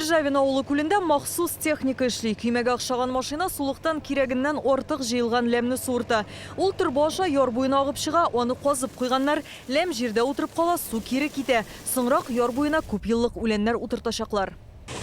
Державин авылы күлендә махсус техника эшли. Көймәгә охшаган машина сулыктан кирәгеннән артык җыелган ләмне суырта. Ул торба аша яр буена агып чыга, аны казып куйганнар. Ләм җирдә утырып кала, су кире китә. Соңрак яр буена күпьеллык үләннәр утыртачаклар.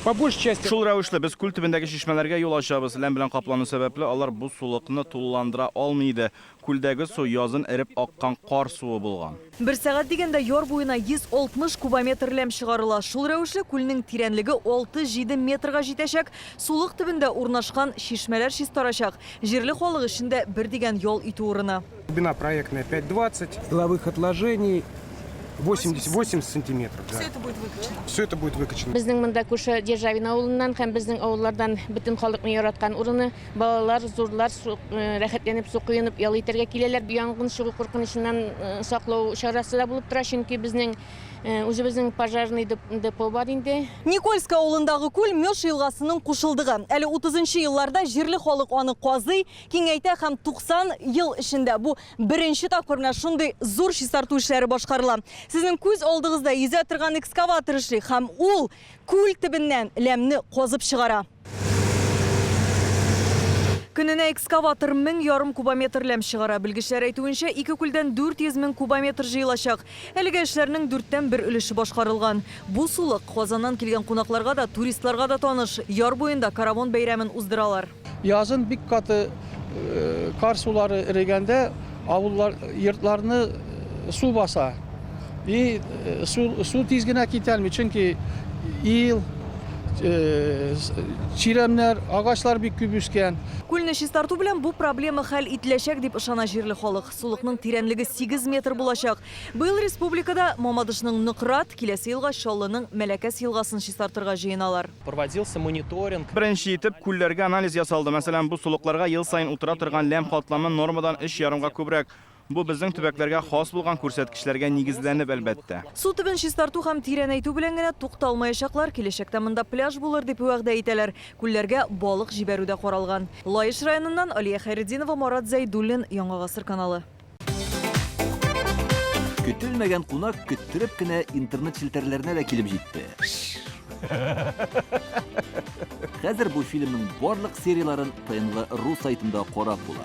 По большей части. Шул рәвешле, без күл төбендәге чишмәләргә юл ачабыз. Ләм белән каплану сәбәпле, алар бу сулыкны тулыландыра алмый иде. Күлдәге су язын эреп аккан кар суы булган. Бер сәгать дигәндә яр буена 160 кубометр ләм чыгарыла. Шул рәвешле күлнең тирәнлеге алты-җиде метрга җитәчәк, сулык төбендә урнашкан чишмәләр чистарачак. Җирле халык өчен дә бер дигән ял итү урыны. Глубина проектная 5,20, иловых отложений 80, 80 сантиметров. Да. Все это будет выкачано? Все это будет выкачано. Безнең монда күрше Державин авылыннан һәм безнең авыллардан бөтен халыкны яраткан урыны. Балалар, зурлар су, рәхәтләнеп су коенып ял итәргә киләләр. Янгын чыгу куркынычыннан саклау чарасы да булып тора, чөнки безнең үзебезнең пожарный депо бар инде. Никольское авылындагы күл Мёш елгасының кушылдыгы. Әле утызынчы елларда җирле халык аны казый, киңәйтә һәм 90 ел эчендә бу беренче тапкыр менә шундый зур чистарту эшләре башкарыла. Сезнең күз алдыгызда йөзә торган экскаватор эшли һәм ул күл төбеннән ләмне казып чыгара. Көненә экскаватор 1500 кубометр ләм чыгара. Белгечләр әйтүенчә, ике күлдән 400 мең кубометр җыелачак. Әлегә эшләрнең дүрттән бер өлеше башкарылган. Бу сулык Казаннан килгән кунакларга да, туристларга да таныш. Яр буенда Каравон бәйрәмен уздыралар. Язын бик каты кар сулары эрегәндә авыллар, йортларны су баса. И су, су тиз генә китәлми, чөнки ил, чирәмнәр, агачлар бик күп үскән. Күлне чистарту белән бу проблема хәл ителәчәк, дип ышана җирле халык. Сулыкның тирәнлеге 8 метр булачак. Быел республикада Мамадышның Нократ, киләсе елга Чаллының Мәләкәс елгасын чистартырга җыеналар. Проводился мониторинг. Беренче итеп, күлләргә анализ ясалды. Мәсәлән, бу сулыкларга ел саен утыра торган ләм катламы нормадан өч ярымга күбрәк. Бу безнең төбәкләргә хас булган күрсәткечләргә нигезләнеп, әлбәттә. Су төбен чистарту һәм тирәнәйтү белән генә тукталмаячаклар, киләчәктә монда пляж булыр дип вәгъдә итәләр. Күлләргә балык җибәрү дә каралган. Лаеш районыннан Алия Хәйретдинова, Марат Зәйдуллин, Яңа гасыр каналы. Көтелмәгән кунак көттереп кенә интернет челтәрләренә дә килеп җитте. Хәзер бу фильмның барлык серияләрен ТНВ ру сайтында карап була.